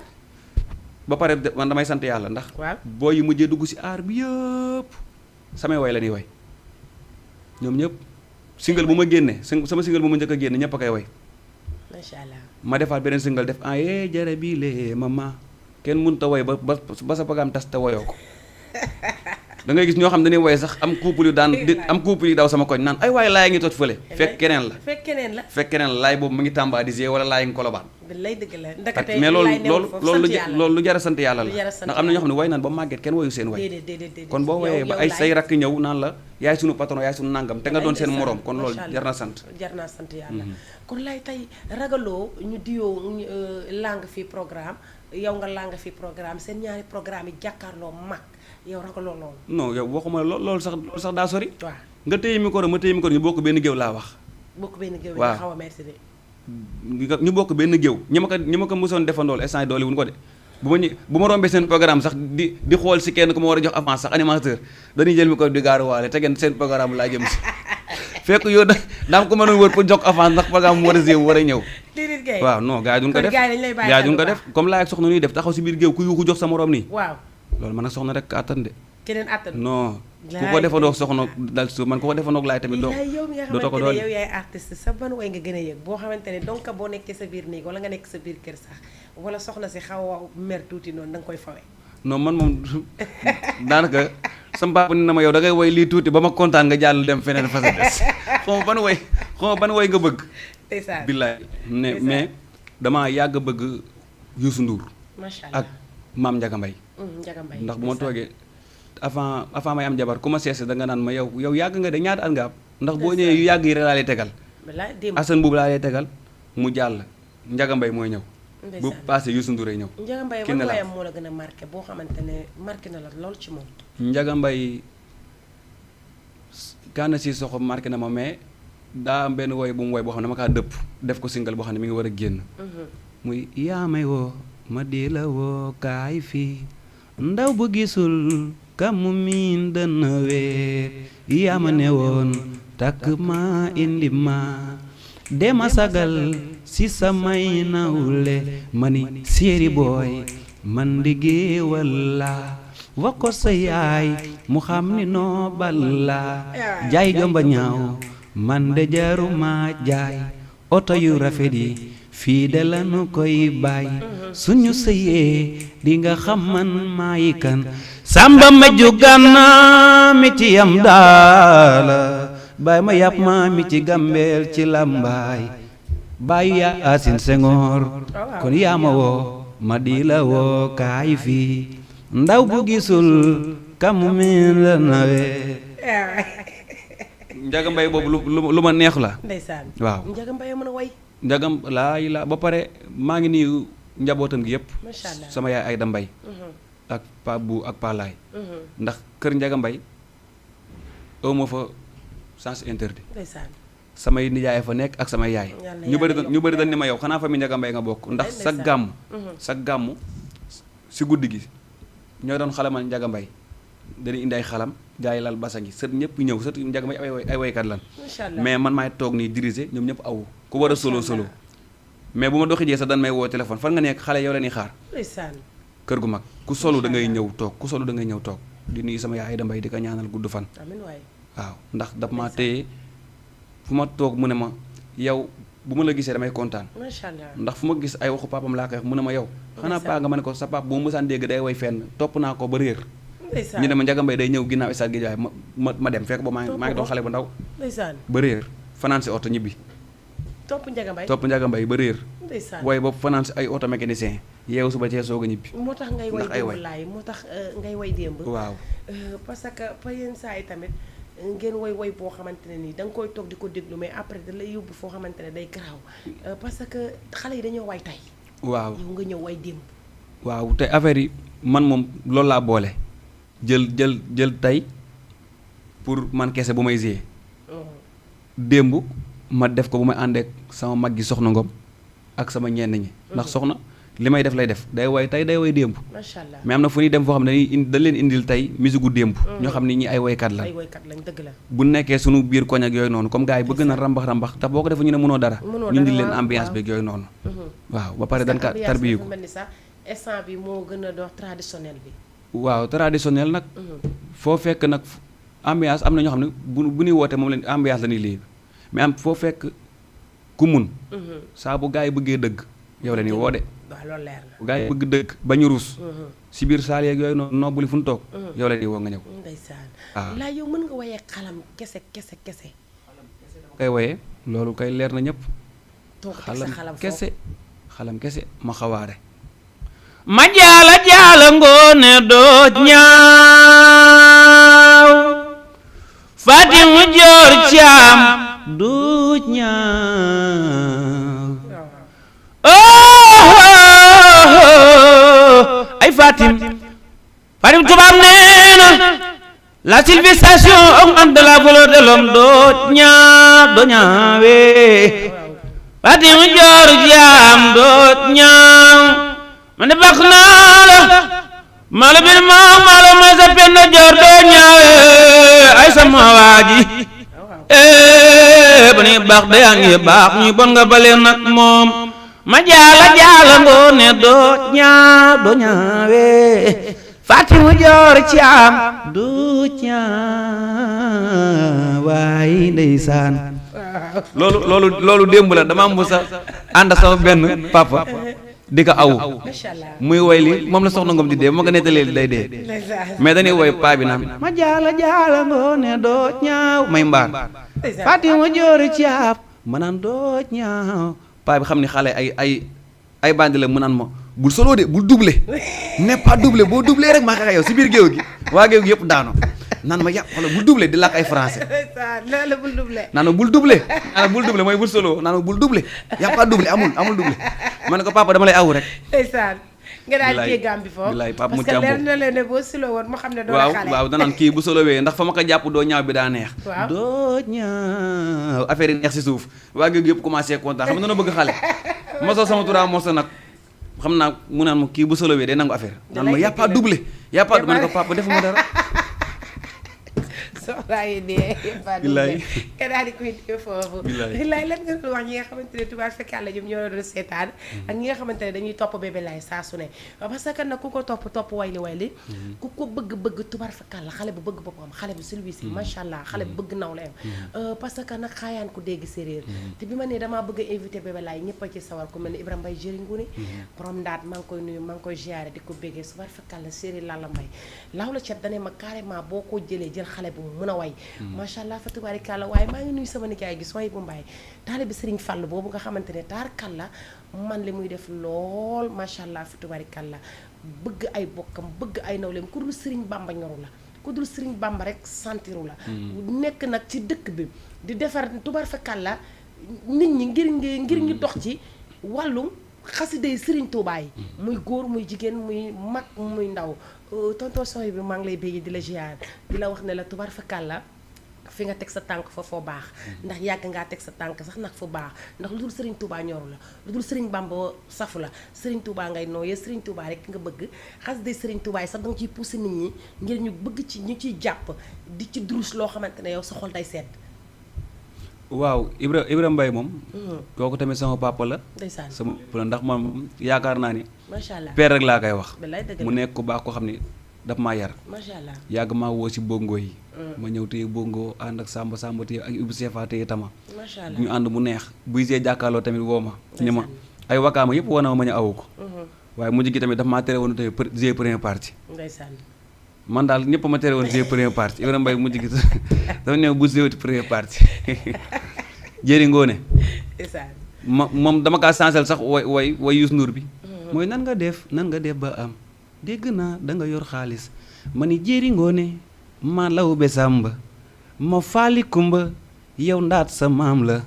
ba pare man damay sant yàlla ndax boo yi mujjee dugg si aar bi yëpp samay woy la ñuy woy ñoom ñëpp single bu ma génne sama single bu ma njëkk a génne ñëpp a koy woy macha allah ma defaat beneen single def en yee jara bii lee mama kenn mënut a woy ba sa pagaam tas te woyoo ko da ngay gis ñoo xam dañuy woy sax am couple yu daw sama koñ naan ay waaye laay ngi toj fële fekk keneen la laay boobu mu ngi Tamba di wala laay ngi Kolobaan mais loolu lu jar a sant yàlla la ndax am na ñoo xam ne woy naan ba màgget kenn woyu seen woy kon boo woyee ba ay say rakk ñëw naan la yaay sunu patron yaay sunu nangam te nga doon seen moroom kon loolu jar na sant yàlla kon lay tey ragaloo ñu diyoo langue fii programme yow nga langue fii programme seen ñaari programme yi jàkkaarloo mag yow ragaloo loolu non yow waxuma loolu sax daa sori waaw nga téye micro ma téye micro ñu bokk benn géew laa wax bokk benn géew waaw xaw a merci de ñu bokk benn géew ñi ma ko mosoon defandool instant doole wuñu ko de bu ma rombee seen programme sax di xool si kenn ku ma war a jox avance sax animateur dañuy jël micro di gaaruwaale te ngeen seen programme laa jëm si fekk yow daam ko mënoon wër pour jox avance ndax programme mu war a géew war a ñëw waaw non gars yi duñ ko def gars yi duñ ko def comme laay ak soxna ñuy def taxaw si biir géew ku yuuxu jox sa morom nii waaw loolu man nag soxna rek attan de keneen attan non ku ko defandoo soxna dal suuf man ku ko defandoo laay tamit doo yow mi nga xamante ne yow yaay artiste sa ban way nga gën a yëg boo xamante ne donc boo nekkee sa biir néeg wala nga nekk sa biir kër sax wala soxna si xaw a mer tuuti noonu da nga koy fawe non man moom daanaka sama papa ni na ma yow da ngay woy lii tuuti ba ma kontaan nga jàll dem feneen fa sa des xaw ma ban woy nga bëgg billaay mais damaa yàgg bëgg Youssou Ndour macha allah ak Maam Ndiaga Mbaye ndax bu ma toogee avant may am jabar ku ma seese da nga naan ma yow yàgg nga de ñaata at nga am ndax boo ñëwee yu yàgg yi rek laa lay tegal Assane boobu laa lay tegal mu jàll Ndiaga Mbaye mooy ñëw bu passé Youssou Ndour ay ñëw Ndiaga Mbaye ban wayam moo la gën a marqué boo xamante ne marqué na la lool ci moom Ndiaga Mbaye kaana si soxo marqué na ma mais daa am benn woy bu mu woy boo xam ne dama kaa dëpp def ko single boo xam ne mi ngi war a génn muy yaa may woo ma di la woo kaay fii ndaw bu gisul kamu miin dana weer yaa ma ne woon takk ma indi ma dema sagal si samay nawle mani séeri booy man di walla wax ko sa yaay mu xam ni noo balla jaay jomba ñaaw man de jaruma jaay oto yu rafet yi fii de lanu koy bàyyi suñu sëyee di nga xam man maay kan samba ma juganna mi ci yam daala baay ma yàpp ma mi ci gambeel ci lambaay baayu yaa asin sengoor kon yaa ma woo ma di la woo kaay fii ndaw bu gisul kamu min la nawe Njaga Mbay boobu lu ma neex la ndeysaan waaw Njaga Mbay mën a way njagam laay la ba pare maa ngi nuyu njabootam gi yëpp macha allah sama yaay Ayda Mbay ak Pa Bu ak Pa Laay ndax kër Njaga Mbay aw ma fa sens interdit ndeysaan samay nijaay fa nekk ak samay yaay ñu bëri dañ ni ma yow xanaa fa mi Njaga Mbay nga bokk ndax sa gàmm si guddi gi ñoo doon xalamal Njaga Mbay dañuy indi ay xalam gaa yi lal basa ngi sët ñëpp ñëw sët Njaga Mbay ay waykat lan mais man maay toog nii diriger ñoom ñëpp awu ku war a solo mais bu ma doxi jee sax dan may woo téléphone fan nga nekk xale yow la ñuy xaar kër gu mag ku solu da ngay ñëw toog di nuyu sama yaay Ayda Mbay di ko ñaanal gudd fan waaw ndax daf ma téye fu ma toog mu ne ma yow bu ma la gisee damay kontaan ndax fu ma gis ay waxu papam laa koy wax mu ne ma yow xanaa paa nga ma ne ko sa pap bu ma mësaan dégg day way fenn topp naa ko ba réer ñu ne ma Njaga Mbay day ñëw ginnaaw stade gi waaye ma dem fekk ba maa ngi doon xale bu ndaw ba réer fanaan si oto ñibbi topp Njaga Mbay ba réer waaye ba fanaan si ay auto mécanicien yeewu suba cee soog a ñibbi moo tax ngay way démb laay moo tax ngay way démb waaw parce que pa yenn saa yi tamit ngeen woy boo xamante ne nii da nga koy toog di ko déglu mais après da lay yóbbu foo xamante ne day garaaw parce que xale yi dañoo way tey waaw yow nga ñëw way démb waaw te affaire yi man moom loolu laa boole jël tey pour man kese bu may gérer démb ma def ko bu may àndeek sama mag gi soxna Ngom ak sama ñenn ñi ndax soxna li may def lay def day way tey day way démb macha allah mais am na fu ñuy dem foo xam ne dañ leen indil tey musique gu démb ñoo xam ne ñi ay waykat lañ dëgg la bu nekkee suñu biir koñ ak yooyu noonu comme gars yi bëgg na rambax tax boo ko defee ñu ne mënoo dara ñu indil leen ambiance beeg yooyu noonu waaw ba pare dañ ka tarbiyu ko mel ni sax instant bi moo gën a dox traditionnel bi waaw traditionnel nag foo fekk nag ambiance am na ñoo xam ne bu ñuy woote moom leen ambiance la ñuy léegi mais am foo fekk ku mun saa bu gars yi bëggee dëgg yow la ñuy woo de waaw loolu leer na bu gars yi bëgg dëgg ba ñu ruus si biir saal yeeg yooyu noonu nobbuli fu ñu toog yow la ñuy woo nga ñëw ndeysaan waaw laa yow mën nga wayee xalam kese kay woyee loolu kay leer na ñëpp xalam kese ma xawaare ma jaala ngoone dooj ñaaw Fatimu Joor Caam dooj ñaaw ay Fatim tubaab nee na la civilisation de la volonté de l'homme dooj ñaawee Fatimu Joor Caam dooj ñaaw man de baax naa la maa la bil maa la may sa penn joor doo ñaawe ay sama waaji ba ni baax de yaa ngi baax ñu bon nga bale nag moom ma jaala ngoone doo ñaawe Fatimu Joor Caam doo ñaawaay ndeysaan loolu démb la dama am sa ànd sama benn papa di ko awu muy woy li moom la soxna Ngom di dee moo nga nettalee day dee mais dañuy woy paa bi naan ma jaala ngoone doo ñaaw may mbaar Fatimu Joor Caam ma naan doo ñaaw paa bi xam ni xale ay bandi la mu naan ma bul solo de bul doublé n'est pas doublé boo doublé rek maa xeex yow si biir géew gi waa géew gi yëpp daano naan ma yàpp wala bul doublé di làkk ay français naan ma bul doublé mooy bul solo naan ma bul doublé y'a pas doublé amul doublé ma ne ko papa dama lay awu rek nga daal di gàm bi foofu bilaay papa mu parce que leer na leen ne boo silo woon mu xam ne doo xale waaw danaan kii bu solo wee ndax fa ma ko jàpp doo ñaaw bi daa neex doo ñaaw affaire yi neex si suuf waa géew gi yëpp commencé kontaan xam nga noonu bëgg xale mosoo sama turaa moso nag xam naa mu naan ma kii bu solo wee day nangu affaire naan ma y'a pas doublé ma ne ko papa defuma dara soxlaa yi dee billaay nga daal di koy dee foofu billaay lan nga doon wax ñi nga xamante ne tubaab fekk yàlla ñoom ñoo doon seetaan ak ñi nga xamante ne dañuy topp bébé laay saa su ne parce que nag ku ko topp wayli ku ko bëgg tubaab fekk yàlla xale bu bëgg boppam xale bu service yi macha allah xale bu bëgg nawleem parce que nag xaayaan ku dégg séréer te bi ma ne damaa bëgg a invité bébé laay ñëpp a ci sawar ku mel ni Ibrahima Mbaye jëringuni borom ndaat maa ngi koy nuyu maa ngi koy ziaré di ko béggee tubaab fekk yàlla séréer Lalla Mbaye laaw la cet dane ma carrément boo ko jëlee jël xale bu mu mën a way macha allah fa tubaarikàlla waaye maa ngi nuyu sama nijaay gi sooy bu mbaay taalibe Sëriñ Fall boobu nga xamante ne taarkàlla man li muy def lool macha allah fa tubaarikàlla bëgg ay bokkam bëgg ay nawleem ku dul Sëriñ Bamba ñoru la ku dul Sëriñ Bamba rek santiru la nekk nag ci dëkk bi di defar tubaarkàlla nit ñi ngir ñu dox ci wàllum xasiday Sëriñ Tuubaa yi muy góor muy jigéen muy mag muy ndaw tonton soy bi maa ngi lay béggee di la ziar di la wax ne la tubaar fakàlla fi nga teg sa tànk fa foo baax ndax yàgg ngaa teg sa tànk sax nag fu baax ndax lu dul Sëriñ Tuubaa ñoru la lu dul Sëriñ Bamba safu la Sëriñ Tuubaa ngay nooyee Sëriñ Tuubaa rek nga bëgg xasiday Sëriñ Tuubaa yi sax danga ciy poussé nit ñi ngir ñu bëgg ci ñu ciy jàpp di ci durus loo xamante ne yow sa xol day sedd waaw Ibrahima Mbaye moom kooku tamit sama papa la ndeysaan sama ndax man yaakaar naa ni macha allah père rek laa koy wax dëgg mu nekk ku baax ko xam ni daf maa yar macha allah yàgg maa woo si bongo yi ma ñëw téye bongo ànd ak samba téye ak Ibou Sefa téye tama macha allah ñu ànd mu neex buy see jàkkaarloo tamit woo ma ni ma ay wakaama yëpp woo na ma ñu awu ko waaye mujj gi tamit daf maa tere woon tey jouer première partie ndeysaan man daal ñëpp ma tere woon jouer première partie Ibrahima Mbaye mujj gi dafa ñëw bu jouer première partie jëri ngoone moom dama kaa sansel sax way Youssou Ndour bi mooy nan nga def ba am dégg naa da nga yor xaalis ma ni jëri ngoone ma law be sàmba ma faali kumba yow ndaat sa maam la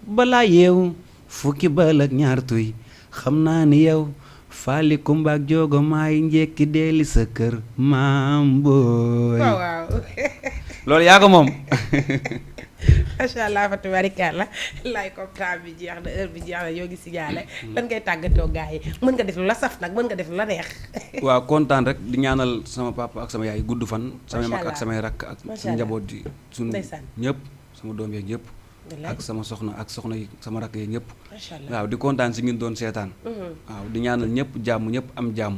balaa yeew fukki bal ak ñaar tuy xam naa ni yow faali kumba ak joogo maay njekki deeli sa kër maam booy waaw loolu yaa ko moom macha allah fa tubaarikàlla laay comme temps bi jeex na heure bi jeex na yoo ngi si jaale lan ngay tàggatoo gars yi mën nga def lu la saf nag mën nga def lu la neex waaw kontaan rek di ñaanal sama papa ak sama yaay gudd fan samay mag ak samay rakk ak suñu njaboot ji suñu ñëpp sama doom yeeg ñëpp ak sama soxna yi sama rakk yeeg ñëpp waaw di kontaan si ngeen doon seetaan waaw di ñaanal ñëpp jàmm ñëpp am jàmm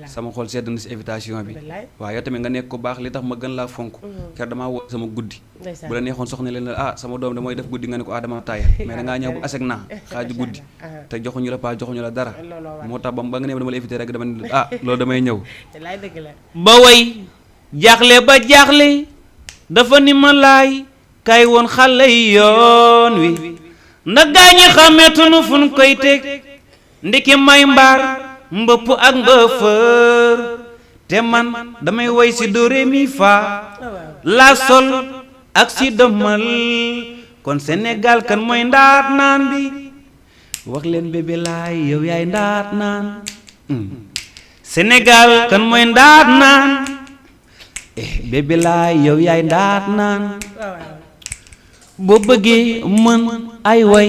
sama xol sedd na si invitation bi waaw yow tamit nga nekk ko baax li tax ma gën laa fonk ker damaa woo sama guddi bu la neexoon soxna leen la sama doom da mooy def guddi nga ne ko dama taayal mais dangaa ñëw bu asek naa xaaju guddi te joxuñu la joxuñu la dara moo tax ba nga ne dama la invité rek dama ne loolu damay ñëw ba way jaaxle ba jaaxle dafa ni ma laay kay woon xale yi yoon wi ndax gaa ñi xàmmeetunu fu ñu koy teg ndiki may mbaar mbëpp ak mbëfër te man damay woy si do ré mi fa la sol ak si dëmmal kon Sénégal kan mooy ndaat naan bi wax leen bébé laay yow yaay ndaat naan Sénégal kan mooy ndaat naan bébé laay yow yaay ndaat naan boo bëggee mën ay way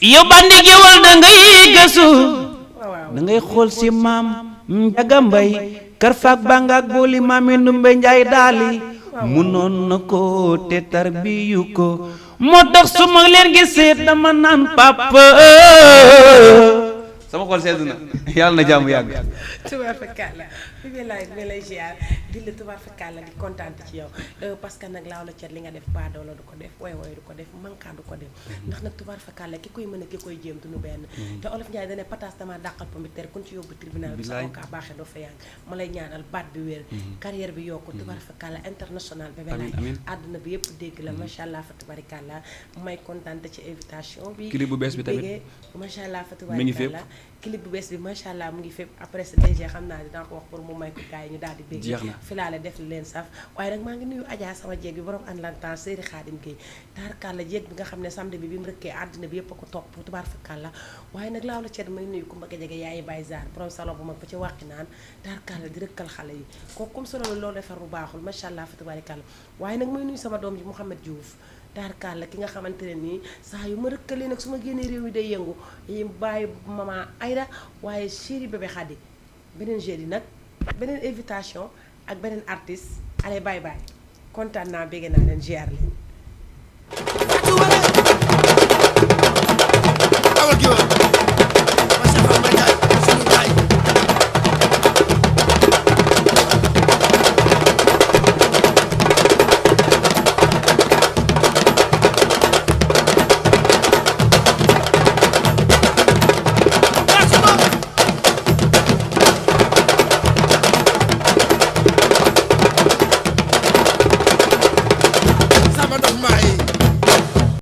yow bandi géwal da ngay gëstu da ngay xool si maam Njaga Mbay kar faak bàngaak booli maami Ndumbe Njaay daali munoon na ko te tarbiyu ko moo tax su ma leen gisee dama naan papa sama xol sedd na yàlla na jàmm yàgg tubaar fakkaala bi lay ziar di la tubaar fakkaala di kontaan ci yow parce que nag laaw la cat li nga def baadoola du ko def woy du ko def mankaan du ko def ndax nag tubaar fakkaala ki koy mën a ki koy jéem duñu benn te olof Njaay dane pataas dama dàqal pomiteer kun ci yóbbu tribunal bi sa avocat baaxee doo fa yàgg ma lay ñaanal baat bi wér carrière bi yokku tubaar fakkaala international bébé laay àdduna bi yëpp dégg la macha allah fa tubaarikàlla may kontaan ci invitation bi clip bu bees bi tamit macha allah fa tubaarikàlla clip bu bees bi macha allah mu ngi fépp après sa DG xam naa dinaa ko wax pour mu may ko gars yi ñu daal di bégg filaale def leen saf waaye nag maa ngi nuyu Adja sama jeeg bi borom Atlantan Séeri Xaadim Gueye taarkàlla jeeg bi nga xam ne samedi bi mu rëkkee àddina bi yëpp a ko topp tubaar fakàlla waaye nag laaw la ceet may nuyu ku mbëgg jege yaayi Baye Zar borom salon bu mag ba ci wàqi naan taarkàlla di rëkkal xale yi kooku comme solo loolu defar bu baaxul macha allah fa tubaarikàlla waaye nag may nuyu sama doom ji Mouhamed Diouf daarkaal la ki nga xamante ne nii saa yu ma rëkkalee nag su ma génnee réew mi day yëngu yi bàyyi maman Aïda waaye chéri bébé Khady beneen jeudi nag beneen invitation ak beneen artiste allez bye bye kontaan naa bégg naa leen ziar leen. awal gi